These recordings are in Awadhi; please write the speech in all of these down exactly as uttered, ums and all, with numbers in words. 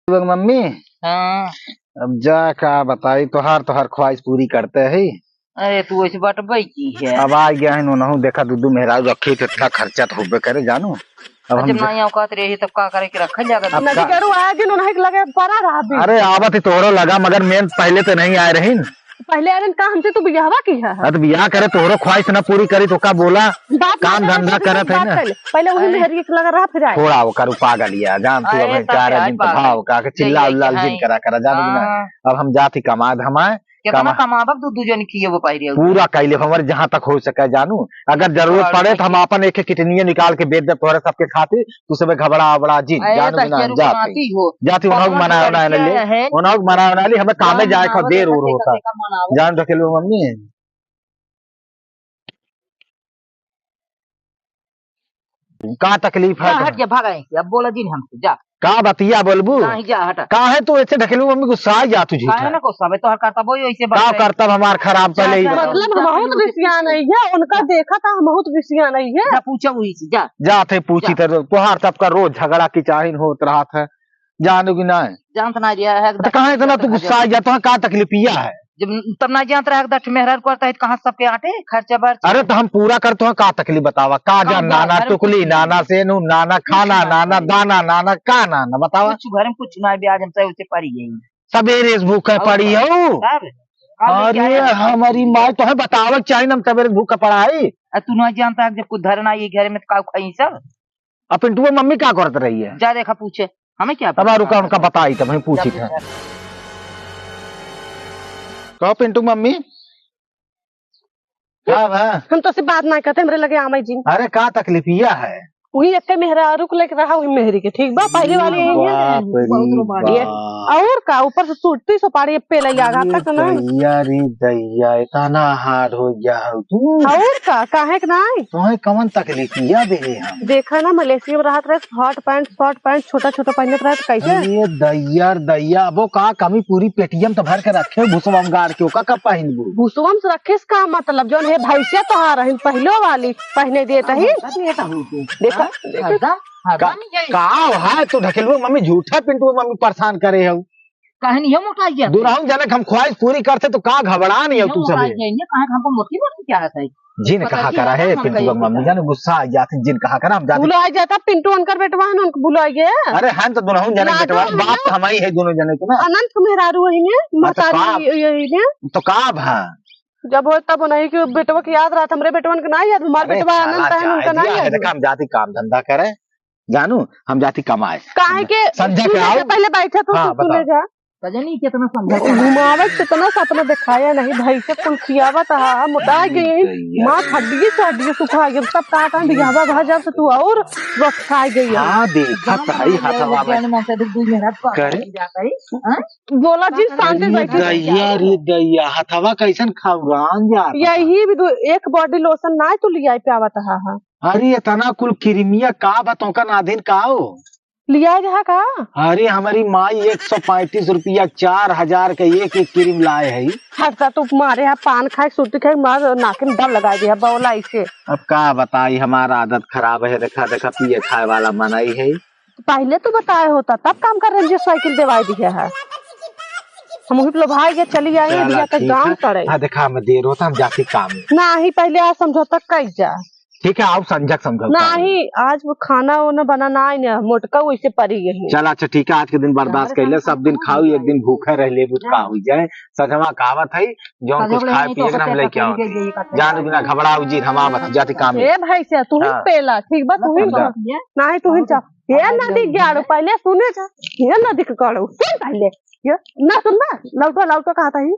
मम्मी, हाँ। अब जा का बताई, तोहार, तोहार ख्वाहिश पूरी करते ही। अरे, तू ऐसे बटबै की है? अब आ गया है नोनहू, देखा, दू दू मेहरारू रखी तो इतना खर्चा तो होबे करे, जानू। अब हम जब जा- नहीं औकात रही, तब का करे के रखल जाएगा? अब नदी का- करू आए दिन उन्हें लगे पड़ा रहा भी। अरे, आवत ही तोहरो लगा, मगर मेन पहले तो नहीं आए रही। पहले आए दिन का हमसे तू बियाहवा की है? अरे, तो बियाह करे, तोहरो ख्वाहिश ना पूरी करी, तो का बोला? बात काम नहीं करे, धंधा तो करत है बात ना। कर ले। पहले वही अरे। मेहरी के लगा रहा, फिर आए। थोड़ा वो करू पागल या, जान तू अरे, अब सब चार प्यार दिन तो पागल। भाव का के चिल्ला जइए उल्ला के जिन हैं। करा करा, जान ना। हाँ। अब हम जाती कमा धमाए, कितना कमा- कमाबक दू दू जन किए वो पाई रहे हो। पूरा कैले हमारे जहाँ तक हो सके जानू, अगर जरूरत पड़े तो हम आपन एक एक किडनिये निकाल के बेच दे तोहरे सबके खातिर। तू सबे घबरा अबड़ा जी, अरे जानू तो ना, हेरू जात बनाती हो। जाती उन्होंग मना उना ले, उन्होग मना उना ले, हमें कामे जाए का देर उर होता। जान रखे लो मम्मी। का तकलीफ है? जा, हट जा, भागा यहीं से। अब बोला जिन हमसे, जा। का बतिया बोलबू? नहीं, जा, हटा। काहे तू ऐसे ढकेलू मम्मी, गुस्सा आ जा तू झूठा। काहे ना गुस्सा, मैं तोहर करतब वही वैसे का बात है। करतब हमार खराब जा, पहले ही जा, बा। जा, मतलब, जा, बहुत जा, रिसिया जा, नहीं है, उनका जा। देखा था, बहुत रिसिया नहीं है। जा, पूछा वही से, जा। जा थे पूछी जा। तर तोहार सबका रोज झगड़ा की चाहिन होत रहत है। जानू कि नाय? जानत ना रिया है, तो कहाँ इतना तू गुस्सा आ जाता है, का तकलीफिया है? जब तब ना जानत रहा, दस मेहरारू करता है, तो कहाँ सबके आटे, खर्चा बर्चा? अरे, तो हम पूरा करते हैं, का तकलीफ बतावा? का जान नाना, टुकली नाना, सेनू नाना, खाना नाना, दाना नाना, का नाना, बतावा? कुछ घर में कुछ ना, ब्याज हम सही उसे पड़ी है। सबेरे से भूखा पड़ी हो। अरे, हमारी माई तो है, बतावे के चाहिए, हम सबेरे से भूखा पड़ा है। तू ना जानता है, जब कुछ धरना ये घर में, तो का खाई सब? अब पिंटुआ मम्मी का करत रही है? जा देखा पूछे, हमें क्या अब पता? रुका, उनका बताई तब हम पूछी थे। कहो पिंटू मम्मी, का बा? हम तो से बात ना करते, हमरे लगे आमे जिन। अरे का तकलीफिया है? वही एक मेहरारू को लेके रहा, वही मेहरी के, ठीक बा? पहले वाली यही है। बाप रे बाप। और का, ऊपर से सूटी सुपारी पे ले आगा अरे तक ना। दैया रे दैया, इतना हार्ड हो गया हो तू। और का, काहे के नाई? तोहे कवन तकलीफिया देहे हम? देखा ना, मलेशिया में रहत रहे, शॉर्ट पैंट, शॉर्ट पैंट, छोटा छोटा पहनत रहे, तो कैसे? अरे दैया रे दैया, अब वो का कमी पूरी पेटीएम तो भर के रखे, भुसवा में गाड़ के, ओका कब पहनबू? भुसवा में रखे से का मतलब, जौन है भैंसिया तोहार रहिन, पहलो वाली पहने देत ही। देखा, देखा। का, का है तू ढकेलुआ मम्मी, झूठा पिंटुआ मम्मी परेशान करे हो। काहे नहीं है मोटा गया? दुराऊ जनक हम ख्वाहिश पूरी करते तो का घबरा नहीं हो तू सब? काहे हमको मोटी मोटी क्या है? जिन कहा करा है पिंटुआ मम्मी, जाने गुस्सा आ जाते, जिन कहा करा हम जाते। भुला जाता पिंटू उनकर बेटवा है ना, उनको भुला गया। अरे हम तो दुराऊ जनक बेटवा, बाप तो हम ही है दोनों जने के ना। अनंत को मेहरारू वही ने, महतारी यही ने। तो का भा? जब हो तब नहीं कि बेटवा के याद रहत, हमरे बेटवन के ना याद, हमार बेटवा आनंद है, उनका ना याद। देखा, हम जाती काम धंधा करे, जानू, हम जाती कमाए। काहे के संझा के आओ। पहले बैठे तो हाँ, सुने जा। सजनी कितना संझा के घुमावे कितना सपना दिखाया नहीं, भाई से कुल खियावत हा, मोटा गई, माँ हड्डी से हड्डी सुखा गई, सब कहा था बियाहवा भा जब से तू और बस खा गई है। हाँ, देखा ताई हथवा में। करे। बोला जी, शांति बैठी। दैया रे दैया, हथवा कैसन खौरान जात बा। यही भी दो, एक बॉडी लोशन ना तो लिया पे आवत हा, हा। अरे, इतना कुल क्रीमिया का बा, तोका नादिन का हो? लिया गया का? अरे, हमारी माई एक सौ पैंतीस रुपया, चार हजार के एक एक क्रीम लाए है। हटता तो मारे हा, पान खाए, सुरती खाए, मार नाके में दम लगा दिया, बौला इसे। अब का बताई, हमारा आदत खराब है, देखा, देखा, पिए खाए वाला मनई है। पहले तो बताए होता, तब काम कर रहे, जो साइकिल देवाई दिया है। हम वही लोभाई के चली आई, चला, भैया के ठीक गाँव है। पड़े। हाँ, देखा, हमें देर होता, हम जाते काम में। नाही, पहले आज समझौता कई जा। ठीक है, आओ संझक समझौता। नाही, आज वो खाना वाना बनाना आई ना, मोटका वैसे पड़ी गई। चला, अच्छा, ठीक है, आज के दिन बर्दाश्त कर ले, सब दिन खाऊ, एक दिन भूखे रह ले, का हो जाए। सजवा कहावत है, जौन कुछ खाए पिए के ना हम लेके आओ। जान बिना घबराऊ जी, हम आवत जाति काम में। ए भाई से तू ही हाँ। पेला, ठीक बा, तू ही ना, ना। नाही, तू ही जा। ये नदी ग्याड़ो, पहले सुने जा। ये नदी के गाड़ो, सुन पहले। ये ना सुनबा, लौटो, लौटो कहा था ही।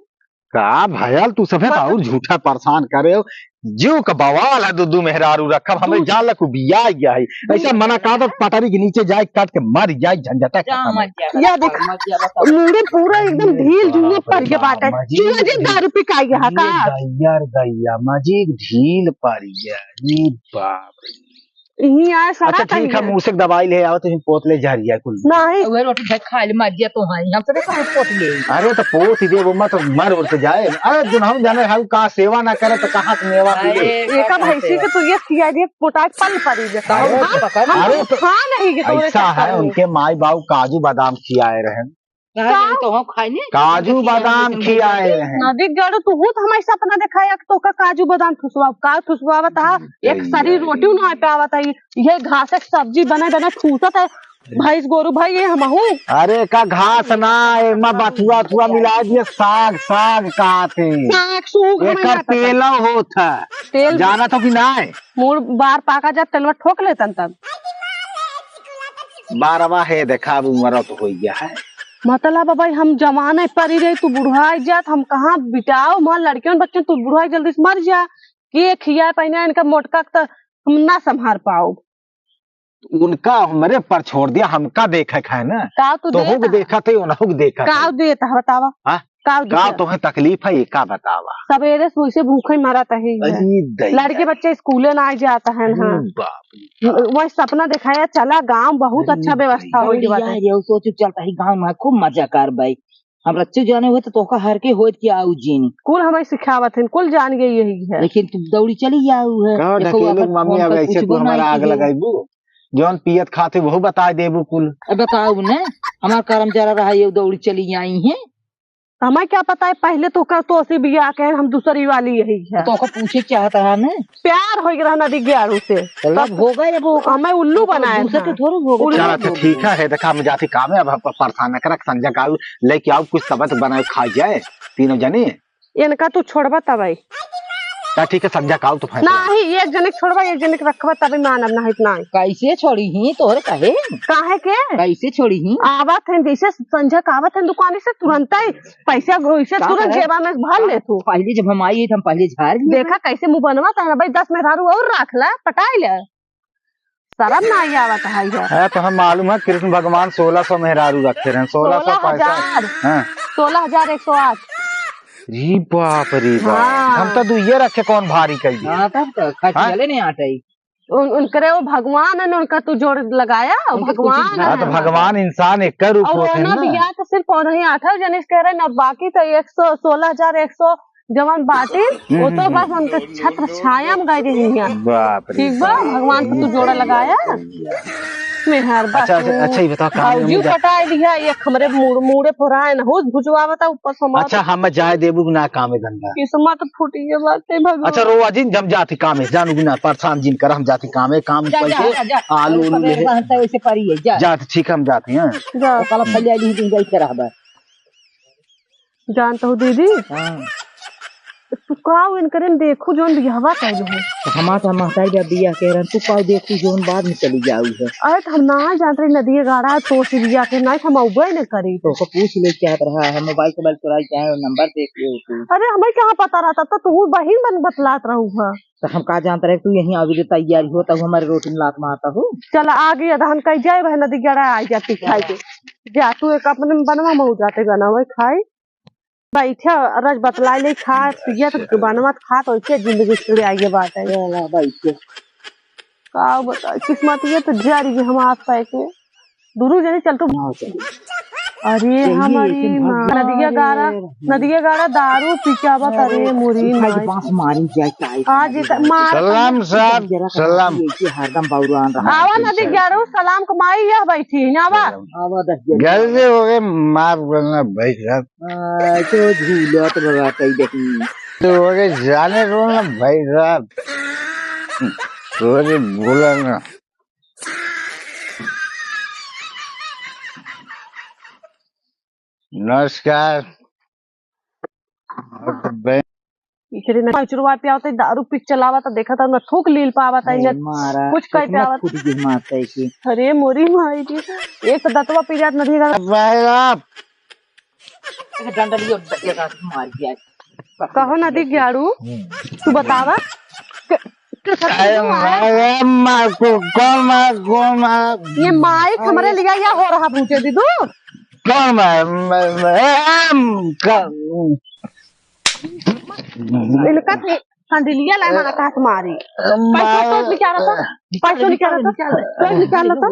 का भयल तू सभे तो और झूठा परेशान करे हो। जीव का बवाल है, दू दू मेहरारू रखब, हमें जान लग बिया गया है। ऐसा मना का दो, पटरी के नीचे जाए, काट के मर जाए, झंझटा खत्म है। या देख, मूड़ी पूरा एकदम ढील जुए पर के बात है। मजीद चुआ जी दारू पी के आई है का? दैया रे दैया, मजीद ढील पर गया। अरे बाप रे। इहीं आए सड़ा अच्छा, ठीक है, कहीं। मुँह से दवाई ले आओ, तो इहीं पोत ले जहरिया कुल। नहीं। उहे रोटी खाए खा ले, मर गया तो है, हम तो नहीं कहे पोत ले। अरे, तो पोत ही देबो, मत मर उड़ के जाए। अरे, दुनहु जने हऊ का सेवा ना करे, तो कहाँ से मेवा मिले? अरे, एका भैंसी के तू ये खिया दे, पोटाक पल पड़ी दे। अरे, हम, तो हम अरे, तो खा नहीं के तोरे ऐसा चक्कर है, में। उनके माई बाबू काजू बादाम खियाए रहे। कहा का? जाने तो हम खाई नहीं। काजू बादाम खियाए रहे। नदी गड़ू, तू हूँ तो हमारे सपना दिखाया कि तोका काजू बादाम ठुसवाओ, का ठुसवावत हा? हम्म, एक सही सरी है। रोटी ना पावत है, ये घास के सब्जी बने बने ठूसत है, भैंस गोरू भाई ये हमहू। अरे का घास ना, एमा बथुआ थुआ मिला दिए, साग, साग कहत है। साग सूग हमें एकर ना पता। तेलौ होत है। तेल जानत हो कि नाय? मूड़ बार पाका जब तेलवा ठोक लेतन तब। बारवा है, देखा, अब उमर तो हो गया है। मतलब, अब भाई, हम जवान है, परी रही, तू बुढ़ाई जात, हम कहाँ बिटाओ, माँ, लड़कियन बच्चन, तू बुढ़ाई जल्दी से मर जा। के खिया पहना इनका मोटका के, तो हम ना संभार पाओ। उनका हमरे पर छोड़ दिया, हमका देखे के है ना। का तू तोहू देत के है? देखत है, उनहू के देखत है। का देत है, बतावा? हाँ? का का देत है? तोहे तकलीफ है, ये का बतावा? सवेरे से वैसे भूखे मरत है। अरे दैया। लड़के बच्चे स्कूले ना जात है ना। अरे बाप रे। वही सपना दिखाया, चला गाँव बहुत अरे अच्छा व्यवस्था हो गया बाटे। यार, ये सोच चलता है गाँव में खूब मजा कर भाई। हम रच्चू जाने हुए तो तोका हर के होत के आऊ जीनी। कुल हमें सिखावत हन, कुल जान गई यही है। लेकिन तू दौड़ी चली आऊ है। कहो देखो ढकेलू अपन मम्मी, फोन अब पर ऐसे कुछ तू बोल हमारा नहीं आग की। लगाइबू, जौन पियत खाते वहू बताए देबू कुल। अब बताऊ ने, हमार करम जरा रहा, ये दौड़ी चली आई है। हमें क्या पता है, पहले तो कर तो असी बिया के हम दूसरी वाली यही है। तो ओकर पूछे चाहत रहा ने। प्यार हो गया नदी ग्यारू से। तब हो गए, अब ओकर हमें उल्लू बनाए दूसरे था। के थोड़े हो गए। उल्लू चला, अच्छा, ठीक है, है, देखा, हम जाती काम है, अब हम परेशान न करक, संजय का आऊ, लेके आऊ, कुछ सबत बनाए खा जाए, तीनों जने। इनका तू छोड़बा तबई। का ठीक है, संजय का आऊ तो फैसला। नहीं, एक जने के छोड़बा, एक जने के रखबा, तबे मानब, नहीं तो नहीं। कैसे छोड़ी ही तोहरे कहे? काहे के? कैसे छोड़ी ही? आवत हैं, जैसे संजय का आवत हैं दुकान से, तुरंत ही पैसा घुसे का तुरंत करे? जेबा में भर ले तू। पहले जब हम आई तो हम पहले झाड़ लिए। देखा कैसे मुँह बनवा था भाई, दस मेहरारू और रख ला, पटाई ले। शर्म ना आई आवत है ये। है तो हम मालूम है, कृष्ण भगवान सोलह सौ मेहरारू रखे रहे, सोलह सौ पैसा। सोलह हजार। हाँ। सोलह हजार एक सौ आठ। री बाप रे बाप। हाँ। हम तो दुइये रखे, कौन भारी कही। हाँ, तब तो खर्च हाँ? चले नहीं आटे। उन-, उनकरे वो भगवान है ना, उनका तू जोड़ लगाया, और उनके कुछ भगवान हाँ, तो है। भगवान इंसान एक का रूप और होते हैं ओना ना। बिया तो सिर्फ और ही आठ है, जने कह रहे ना, बाकी तो एक सौ, सोलह हजार एक सौ जवन बाटी, हम्म, वो तो हम्म, बस उनके छत्र छाया में गई रही है। बाप रे ठीक बा, बाप। भगवान को तू जोड़ा लगाया। मेहर बा अच्छा, अच्छा, तू। अच्छा, ये बताओ, काम में भौजी मुझे पटाई लिया, एक हमरे मूड़-, मूड़े पुराए न हो, भुजवावता ऊपर से मत। अच्छा, हम जाए देबू ना काम में धंधा। किस्मत फूटी है बाटे भगवान। अच्छा, रो अजिन, हम जाती काम है, जानू बिना परेशान जिन कर, हम जाती काम है, काम जा, जा, करके जा, जा। आलू, आलू उलू सवेरे ले। रहता है, वैसे परी है, जा। जा, तो ठीक है, हम जाते हैं। जा। वो काला फलिया ली दिन जाई के रहबा। जानत हो दीदी, हाँ। तू का इनकरे में देखू जौन बियाहवा कइले हो? तो हमार तो महतारी बा बियाह के रहन, तू का देखू जौन बाद में चली जाऊ है। अरे तो हम ना जानत रही नदिया गाड़ा तो से बियाह के, नहीं तो हम अउबे न करी। तो ओको पूछ ले चाहत रहा है, मोबाइल सोबाइल चोराई चाहे नंबर देख ले तू। अरे हमें कहाँ पता रहता, तो तू बहिन बन बतलात रहू है। तो हम का जानत रहे तू यहीं आवे के तैयारी हो, तब हमारे रोटी में लात मारता हो। चल आगे अदहन कह जाए, वह नदी गाड़ा आ जाती खाए के। जा तू एक अपने में बनवा, मऊ जाते बनावे खाए। बैठे रज बतलाई ले, खा पियत बनवत खात ओइसे जिंदगी छिड़े आइए बात है। चला बैठ के। का बता, किस्मत ये तो जा रही है हम आप पाए के। दुनू जने चल तू। ना चल। अरे चलिए, हमारी इसे माँ। भगवान नदिया गारा, रे। नदिया गारा दारू पिचावत, अरे अरे, मोरी सिखाई के माई। बांस मारी जाए, काहे आज खाली इतना बांस। मार सलाम साहब, जरा सलाम। ये हरदम बौरान रहा आवा है। नदी गारू, सलाम को माई यह बैठी है, आवा। सलाम। आवा दस जने। गलती हो गई, माफ करना भाई साहब। आ, तो झूलत बा, कई देखी। तो ओके जाने दो ना भाई साहब, तोरे बोला ना। नमस्कार। इकरे ना चुरवा पे आवत है, दारू पी चलावत है, देखत है ना थूक लील पावत है, अरे ना मारा, कुछ कह कितना पावत। फूट गई माता है कि। अरे मोरी माई जी, एक तो दतवा पी जात नदी का। भाई साहब, एक डंडा लियो, एक हाथ मार दिया। कहो ना दी ग्याड़ू, हम्म। तू बतावा। क-, क-, अरे मारे माँ को कौन मार, कौन मार? ये माइक हमरे लिया या हो रहा पूछे दीदू। कौन मार? म-, म-, ए, म-, क-, इनका थे-, संडिलिया लाए मारा कहत मारी। पैसा तो निकाला था, पैसा निकाला था, पैसा निकाला था।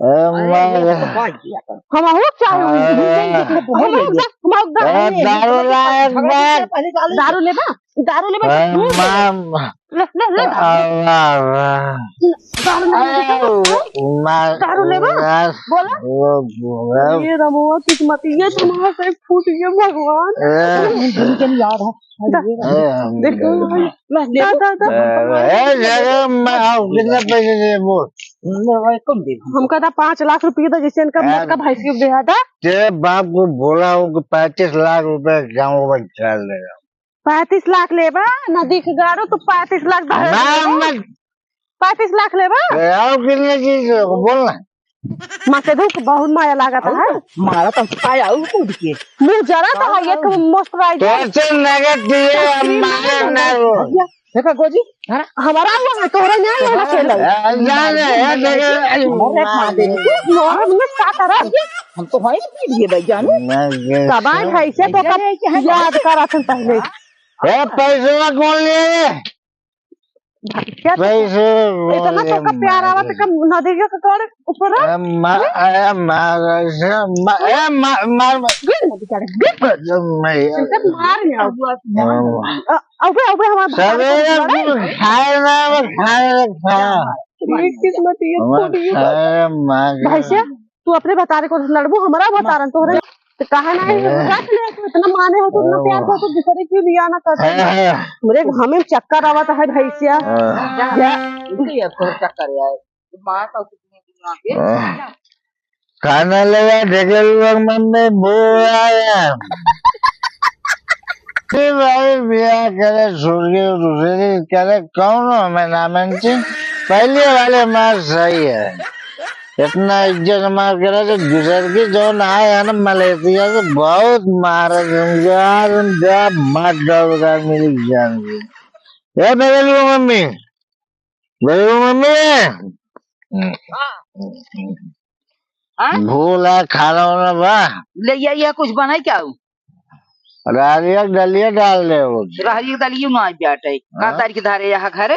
ए, मार। हम हो चाहे हम, हम, हम, ए, दारू ला एक बार। दारू लेबा? दारू लेबा? ए, हम्म। मार। ले, ले, ले। अल्लाह, अल्लाह। दारू ले, ले, ले। ए, मार। दारू लेबा? यार। बोला। ओ, बोला। ये रमुआ किस्मत, ये तुम्हारा से फूट गया भगवान। ए। याद है। दा-, ए, हम देख, गए। दा, दा, दा। ए, ए, जगह में आओ, कितना पैसे दे बोल। हमका दा पाँच लाख रुपये दा, जैसे इनका मौत का भाई साहब दे दा। तेरे बाप को बोला हो कि पैंतीस लाख रुपए गाँव में डाल देगा। पैंतीस लाख लेबा, नदी के गाड़ू, तू पैंतीस लाख दे ना, देबा। मत पैंतीस लाख लेबा? ए, आओ, कितने चीज है, बोल ना। माँ के धूप बहुत माया लागत है। मारा तो पाया उ कूद के। मुँह जरा तो है, एक मस्त राई तो जा। ऐसे नगद दिए, हम मारे ना रो। देखा गोजी, हमारा हुआ है, तोहरा नहीं है ना खेला। ए, ना, ना, ए, देखा, ए, अरे माँ दे। मोहर में का तरह? हम तो है पी लिए भाई जानू। ना, ये कबाड़ है, इसे तो कब याद करा था पहले। ए, पैसवा कौन लिए रे? क्या तो पैसे इतना तो का प्यार आवा तो कम नदिया के तोड़े ऊपर। ए, मा-, ए, मार, ए, मा-, ए, मा-, मार, मार। गिर मत बेचारे, गिर। ए, मैं इनका मार ना। ए, अबे, अबे हमारा सवेरे कुछ खाए ना, वो खाए ना, खा। ये किस्मत, ये हमारा फूटी। खाए, मार। भाई साहब, तू अपने भतारे को लड़बू, हमारा भतारन तोहरे। तो कहा ना है, ए। रख ले, तू इतना माने हो, तू इतना प्यार करते, दूसरे की बियाह ना करते। ए। मेरे हमें चक्कर आवत है भैंसिया। ए। जा, जा। इनके ये तोहर चक्कर है। माँ का कुछ नहीं दुनिया के। ए। खाना ले जा, ढकेल लोग मन में बोल आया। फिर भाई बियाह करे, छोड़ के दूसरे के करे, कौन हमें ना मानते? पहले वाले मार सही है। इतना इज्जत मार करे तो दूसर की जौन आए है ना मलेशिया से बहुत मारा जंगार जा मार डाल का मेरी जान की। ए मेरे लिए मम्मी, मेरे लिए मम्मी। हाँ? भूला खाना वाना बा? ले या, या कुछ बनाई क्या हो? रहरिया के दलिया डाल दे वो। रहरिया के दलिया ना बाटे। का हाँ? तारीख धारे यहाँ घरे?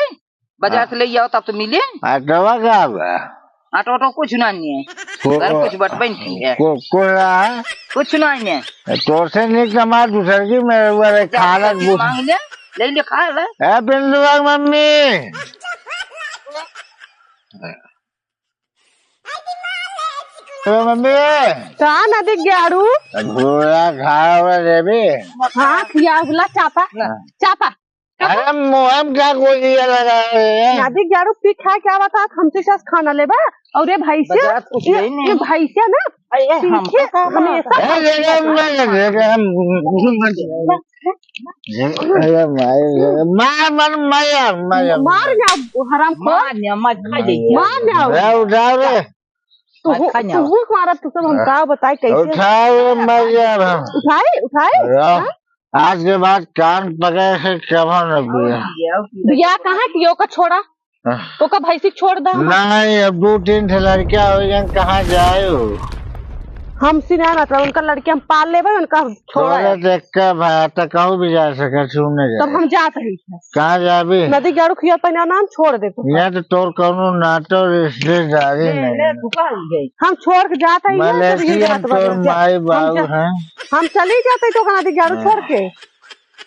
बाजार से ले आओ तब तो मिले। आटवा का बा? आटवा तो कुछ ना नहीं है। को-, घर कुछ बटबे नहीं है। को-, कोला? कुछ ना नहीं है। तो से नहीं कमा दूसर की मेरे ऊपर एक जा, खाना दूसर की बूझ। मांग ले, ले ले खा ले। ए पिंडुआ की मम्मी। ए मम्मी। का नदी ग्यारू? घोड़ा खावा देवी। हाँ, खिया उगला चापा। हाँ। चापा। अरे मुहम का गोलियां लगा रहे हैं? नदी ग्यारू पी खा क्या बता, हमसे साथ खाना लेबा? और ये भैंसिया, बाजार कुछ ये, ले नहीं। ये भैंसिया ना, अरे, ये पीछे हमका का हमेशा बात है? ए, जगह में, जगह में। अरे माई, मार, मार, मार, मार, मार। मार ना, हराम खोर। मार ना, मार खा जाइए। मार ना। ए, उठाओ रे। तू मार खा ना। तू मारा, तू सब हम का बताए, कैसे? उठाओ रे, मार यार हम। उठाए, उठाए? अरे, हाँ? आज के बाद कान पकड़ के कभो न पिया। बियाह कहाँ कियो का छोड़ा? हाँ। तो का भैंसी छोड़ दा? नहीं, अब दो तीन ठे लड़कियां हो गए, कहाँ जाए हो? हम सिना मतलब उनका लड़के हम पाल लेबे, उनका छोड़ा तोरा है। देख के भाई, तो कहूँ भी जा सके, छूने तब जाए। हम जात रही है। कहाँ जाबी? नदी ग्यारू खिया पहना नाम छोड़ दे तू। यहाँ तो तोर कौनो नाटो रिश्तेदारी ले, नहीं ले, है। तू कहाँ ले गई? हम छोड़ के जात रही है, तब ये मलेशिया जात में तोर बाबू। माई हम बाबू जा-, हैं। हम चली जाते तो कहाँ नदी ग्यारू हाँ। छोड़ के।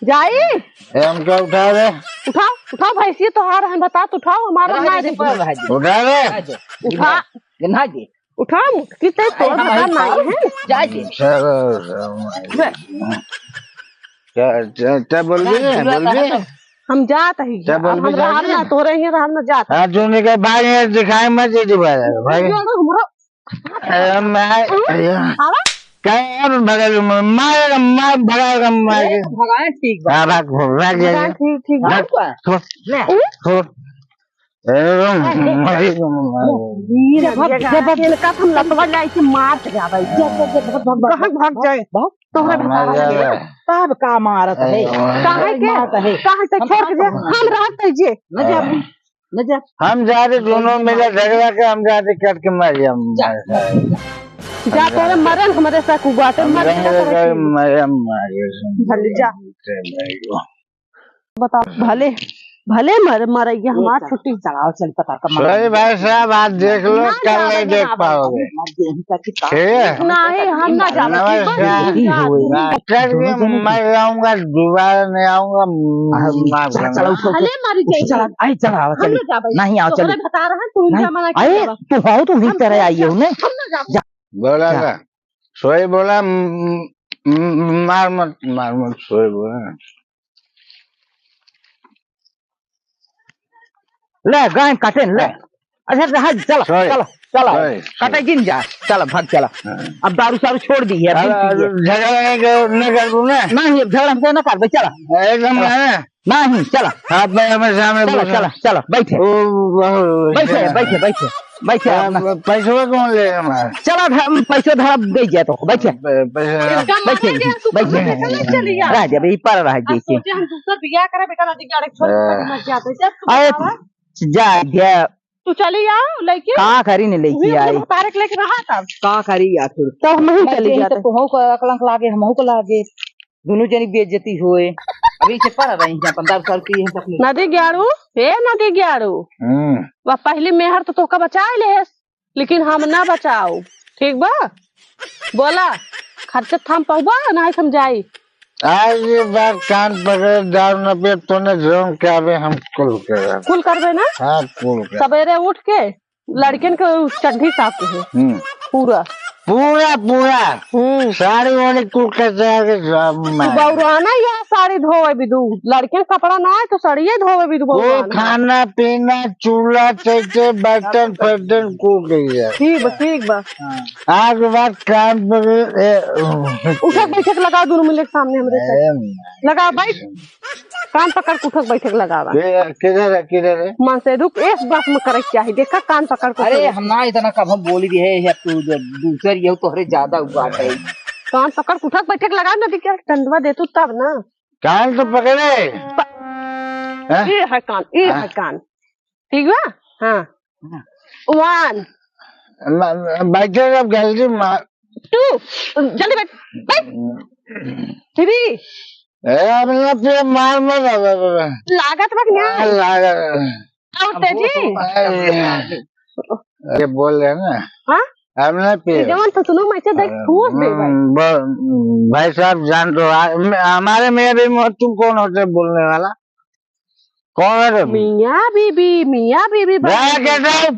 जाई? ए, हमका उठा दे। उठाओ, उठाओ भैंसी तोहार है, बता तो उठाओ, हमारा अरे, ना अरे, दे। पर भाई। उठा दे। आ जा। उठा। ये ना दे। उठा, मुटकी ते अरे, तोड़ हमारे बता, नहीं पाँव। है। जा दे। चलो, चलो। बे। क्या, क्या, क्या बोल रही है? ना, बोल रही है? तो हम जात ही। क्या बोल अब हम रही है? रहब ना, तोरे ही रहब ना जात। हाँ, तूने कहा, भाई, ये दिखाई मत दे दोबारा, भाई। ये ना हमारा ए, मैं, ए, आवा? क्या है, मैं भगा लूँ, मैं, मारेगा, मार, भगाएगा, मार ए, के। भगाए ठीक बा। हाँ, भाग, भाग, भाग, भगाए भाग। ठीक, ठीक बा। भाग, भाग। छोड़, ले। छोड़। ए, ए, ए, मारेगा, मारेगा। ये जब, जब, जब इनका हम लतवा लाई के मार के जावे। जब, जब, जब, भाग, भाग, भाग, भाग, भाग जाए। भाग। तोहरा हाँ, भतारा मार के। जाए। तब का मारत है? ए, काहे के? मारत है। काहे के हम छोड़ के का जे? करना हम है? रहत है जे। न जा। हाँ। न जा। हम जा रहे दोनों मिले झगड़ा के, हम जा रहे कट के मर गया, हम जा। मर गए। जा, तोरे मरन हमरे साथ हुआ, ते हम मर गए, गया, मर गए। भले जा। बताओ, भले, भले मर, मरैया, हमार छुट्टी। चलाओ, चल, पता कर, सही भाई साहब, आज देख लो, ना कल जावे नहीं देख पाओगे। मर गए, इनका की ठीक है? नहीं, हम ना जावे, ठीक बा? नमस्कार। नहीं, नहीं, नहीं। कर के मर जाऊंगा, दोबारा नहीं आऊंगा, माफ करना। चला, उठो, उठो। भले मर जाए। चला, आई, चला, आवा, हम चली। ना जावे। नहीं, आओ, तोहरे चली। बता रहे हैं, तू नहीं। मना कर अरे, देवा। तू हो, तू ही हम तरह आई हो, नहीं? हम ना जावे। बोला जा। ना, सोई बोला, म-, म-, मार मत, मार मत, सोई बोला। ले, गाय काटे न, ले। हाँ। अच्छा, हाँ, चला, सही। चला, चला। सही, सही। कटे जिन जा, चला, भाग चला। हाँ। अब दारू सारू छोड़ दी है, अब अरे, पिए। झगड़ा नहीं कर, नहीं कर तू ना। नहीं, अब झगड़ा हमसे ना कर, भाई, चला। एकदम चला। ना। नहीं, चला। हाथ में हमें सामने चला, बोला। चला, चला, बैठे। ओ, बहुत बैठे, अच्छा। बैठे, बैठे। बैठे हाँ, अपना। प-, पैसवा कौन ले हमार? चला, ध-, पैसो धरा दे जाए तो, बैठे। प-, पैसा। इसका बैठे, माने कि हम बैठे। सुपर मार्केट में चली जाए। रह जाबे, ई पर रह अब जाए। सोचे हम दूसर बियाह करे, बेटा, नदी के आड़े छोड़ के हाँ। मर जाते। जब तू अरे, बतावा। जा, जा। तू चली आओ, लेके। का करी ने लेके उही अपने आई? भतारे के लेके रहा था। का करी आखिर? तो हम ही मैं चली यही जाते। तो तोहू को अकलंक लागे, हमहू को लागे। दोनों जनी बेइज्जती होए। अभी से पर रही हैं, अपन दारू सारू पिए हैं, अपने नदी ग्यारू, हे नदी ग्यारू। हम्म। वह पहली मेहर तो तोहका बचाए लेहेस, लेकिन हम ना बचाओ, ठीक बा? बोला, खर्चा थाम पहुबा, ना हम जाई। आज ये बात कान पकड़े, दारू न पिए, तूने जौन कहबे हम कुल करब। कुल करबे ना? हाँ, कुल करब। सवेरे उठ के लड़कियन के उ चड्ढी साफ के है। हम्म। पूरा। पूरा, पूरा। हम्म। साड़ी वाड़ी कुल कचरा के सब तू मार। बौराना या साड़ी धोवे बिदु। लड़कियन के कपड़ा ना है तो साड़िये धोवे बिदु कुल बौराना। खाना पीना, चूल्हा, चौके, बर्तन, फर्तन कुल कइले। ठीक बा, ठीक बा। हाँ। आज बात कान पर, ए, उठक बैठक लगा दोनों मिले सामने हमरे से। ए, लगा बैठ। कान पकड़ के उठक बैठक लगावा। के-, किधर है, किधर है? मन से रुक, एक बात में करे के चाही। देखा, कान पकड़ के अरे, सुन। हम ना इतना कब हम बोली भी है, या तू जो दूसर ये तोहरे ज्यादा हुआ है। कान पकड़ के उठक बैठक लगा ना, दिक्कत डंडवा दे तू तब ना। कान तो पकड़े। प-, हैं? ये है कान, ये हाँ। है कान। ठीक बा? हाँ। हाँ। One। म-, म-, बैठे अब गलती मा- Two। जल्दी बैठ, बैठ। Three। ए, अब ना पे मार मत, अब, अब, अब। लागत बा कि ना? हाँ, लागत। और तेजी? अरे, ये बोल रहे हैं ना। हाँ? अब ना पे। ये जवन तो सुनो, मैं इसे देख, ठूस दे भाई। हम्म, ब-, भाई साहब, जान दो, आ, म-, हमारे में भी म-, तुम कौन होते बोलने वाला? कौन है तुम? मियाँ बीबी, मियाँ बीबी बन गई। Get out!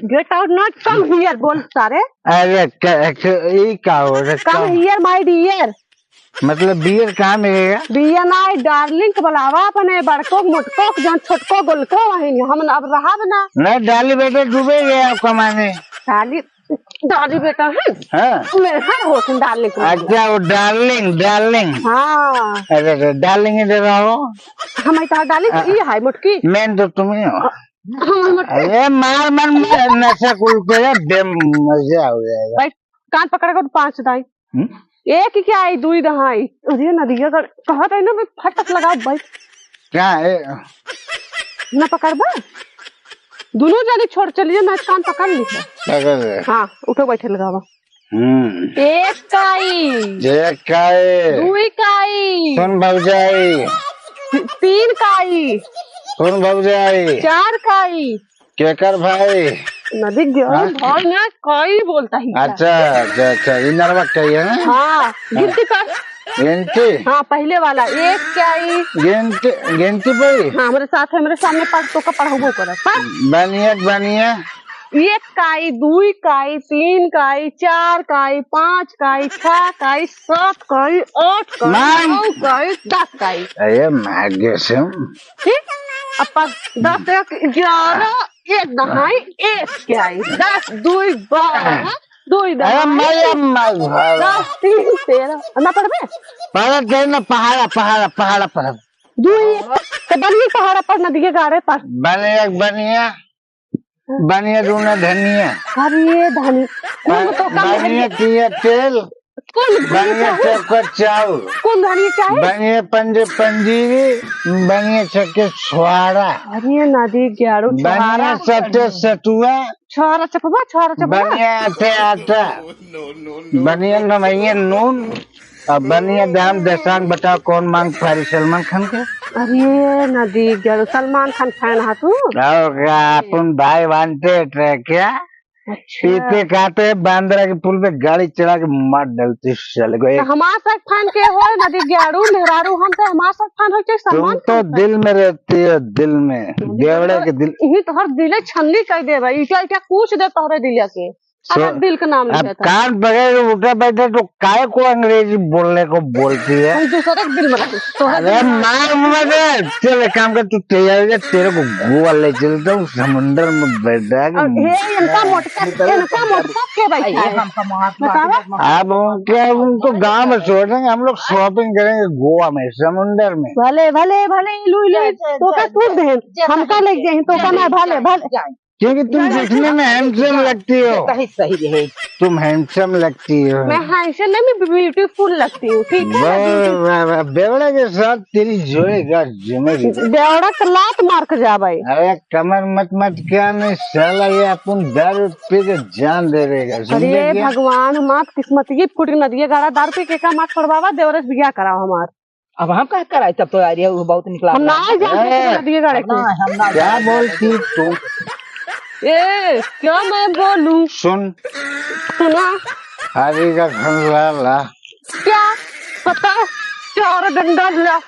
Get out, not come here, बोल सारे। अरे, क-, क-, ई का हो रे, come come? Here, my dear। मतलब, beer कहाँ मिलेगा? Beer ना, darling के बुलावा अपने बड़को, मोटको, जौन छोटको, गोलको, वहीं हम अब रहब ना। नहीं, डाली बेटे डूबे गए आप कमाने। डाली डाली बेटा है। हाँ। मेहर होत डार्लिंग को। अच्छा, वो डार्लिंग, डार्लिंग। हाँ। अरे, अरे, डार्लिंग इधर आओ। हम इतना डार्लिंग आ, ये है मोटकी। मेन तो तुम ही हो। हम मोटकी। अरे, मार, मार, मार, नशा कुल के बेम, मजा हो जाएगा। भाई, कान पकड़ के पाँच दाई। हम्म? एक ही क्या आई, दुई दहाई। अरे, नदिया का, कहा था ना, मैं फटक लगा भाई। क्या है? ना पकड़बा? दोनों जने छोड़ चलिए, मैं कान पकड़ ली है। पकड़ ले। हाँ, उठो, बैठे लगावा। हम्म। एक काई। एक काई। दुई काई। सुन भौजाई। ती-, तीन काई। सुन भौजाई। चार काई। केकर भाई? नदी गेहूं हाँ? भाई ना कई बोलता ही क्या? अच्छा, अच्छा, अच्छा, ई नरवा कही है ना? हाँ, गिनती कर। गिनती? हाँ, पहले वाला, एक काई। गिनती, गिनती पे? हाँ, हमरे साथ, हमरे सामने पढ़, तो का पढ़बो करत, पढ़। बनिया, बनिया। एक काई, दुई काई, तीन काई, चार काई, पाँच काई, छह काई, सात काई, आठ काई, मान। नौ काई, दस काई। अरे, मार दे से। ठीक? अब पर दस, एक, ग्यारह, एक दहाई, एक काई, दस, दुई, बारह, दुई अरे, दहाई, मैं, मैं, दस, तीन, तेरह। ना पढ़बे? पढ़त जाए ना, पहाड़ा, पहाड़ा, पहाड़ा पढ़ब। दुई, तो बनिया पहाड़ा पर, नदिया गाड़े पर। बनिया, बनिया। बनिया दूना धनिया। अरे धनी, कुल तो कम बनिया धनिया। पिया तेल। कुल धनिया बनिया चाहे। चक्कर चाउर। कुल धनिया चाहे। बनिया पंजे पंजीरी, बनिया चक्के छुआरा। अरे नदी ग्यारह बनिया छुआरा। सत्य सतुआ। छुआरा चपवा, छुआरा चपवा। बनिया आटे आटा। बनिया नमैया नून। अब बनिया दाम दसांग बताओ, कौन मांग फारी सलमान खान के? अरे नदी गड़ू, सलमान खान फैन हा तू? और क्या, अपन भाई वांटेड है क्या? अच्छा। पीते खाते बांद्रा के पुल पे गाड़ी चढ़ा के मार डालती साले को। तो एक हमार साथ फैन के होए नदी गड़ू, मेहरारू हम तो हमार साथ फैन होए, चाहे तुम सलमान तो खान फैन। दिल में रहती हो, दिल में। दिल में। देवड़ा के दिल। यही तोहर दिले छन्नी कर दे भाई, ईटा ईटा कूच दे तोहरे दिले के। सो, अगर दिल के नाम अब लेता है। कान पकड़ के उठा बैठा तो काय को अंग्रेजी बोलने को बोलती है? हम दूसरे के दिल में रखते। तो अरे मार मत, चल एक काम कर, तू तैयार हो जा, तेरे को गोवा ले चलता हूँ, समुंदर में बैठा के और हे, इनका मोटका, इनका मोटका के बैठा है? बतावा। अब क्या, उनको गांव में छोड़ देंगे, हम लोग शॉपिंग करेंगे गोवा में, समुंदर में। भले, भले, भले, लुई, लुई, तो का तू दे, हमका ले जाए, तो का ना, भले, भले। क्योंकि तुम दिखने में हैंडसम लगती हो। सही, सही रहे। तुम हैंडसम लगती हो। मैं हैंडसम नहीं, मैं ब्यूटीफुल लगती हूँ, ठीक है? वाह, वाह, वाह, बेवड़ा के साथ तेरी जोड़ी का जमेगी। बेवड़ा के लात मार के जा भाई। अरे कमर मत, मत क्या नहीं साला, ये अपन दारू पी के जान दे देगा, समझे अरे क्या? भगवान, हमार किस्मत ये फूट के नदिया गाड़ा, दारू पी के का मार छोड़वावा, देवरे से बियाह कराओ हमार। अब हम का कराई, तब तो आ रही है, वो बहुत निकला हम ना जाते हैं। ए, नदिया गाड़े हम ना, के। हम ना क्या बोलती तू? ए, क्या मैं बोलूं? सुन। सुना। हरी का खंडला ला। क्या? पता? चार डंडा ला।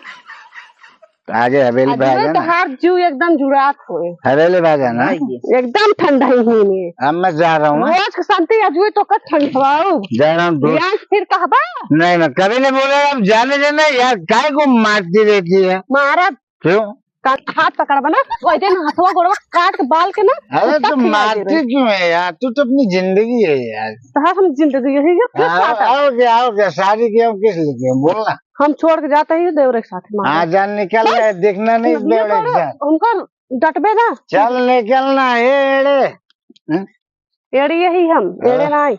आगे हवेली पे आ अजय जाना। तोहार जीव एकदम जुड़ात होए। हवेली पे आ जाना। एकदम ठंडा ही हुई में। अब मैं जा रहा हूँ, हाँ? रोज के शांति अजय तो कर ठंडवाऊ। जा रहा हूँ, दोस्त। रियांश फिर कहबा? नहीं, नहीं, कभी नहीं बोला, अब जाने देना यार, काय को मारती रहती है? मारा। क्यों? का-, हाथ पकड़बा ना, वही दिन हथवा गोड़वा काट के बाल के ना, अरे कुत्ता तो खिला दे मारती रहे। क्यों है यार? तू तो अपनी जिंदगी है यार। तो हाँ, हम जिंदगी यही है, क्यों हाँ, काटा? आओ क्या, आओ क्या? शादी की हम किस लिए किए? बोलना। हम छोड़ के जाते ही देवरे के साथ मार। हाँ, जान निकल चल। रहा है, देखना नहीं चल, देवरे के साथ। उनको डटबे ना। चल निकलना, ए एड़े। हम्म? एड़ी यही हम, एड़े हाँ। नहीं।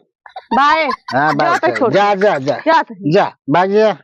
बाय। हाँ, बाय, जाते चल। छोड़। जा, जा, जा। जाते। जा, भाग जा।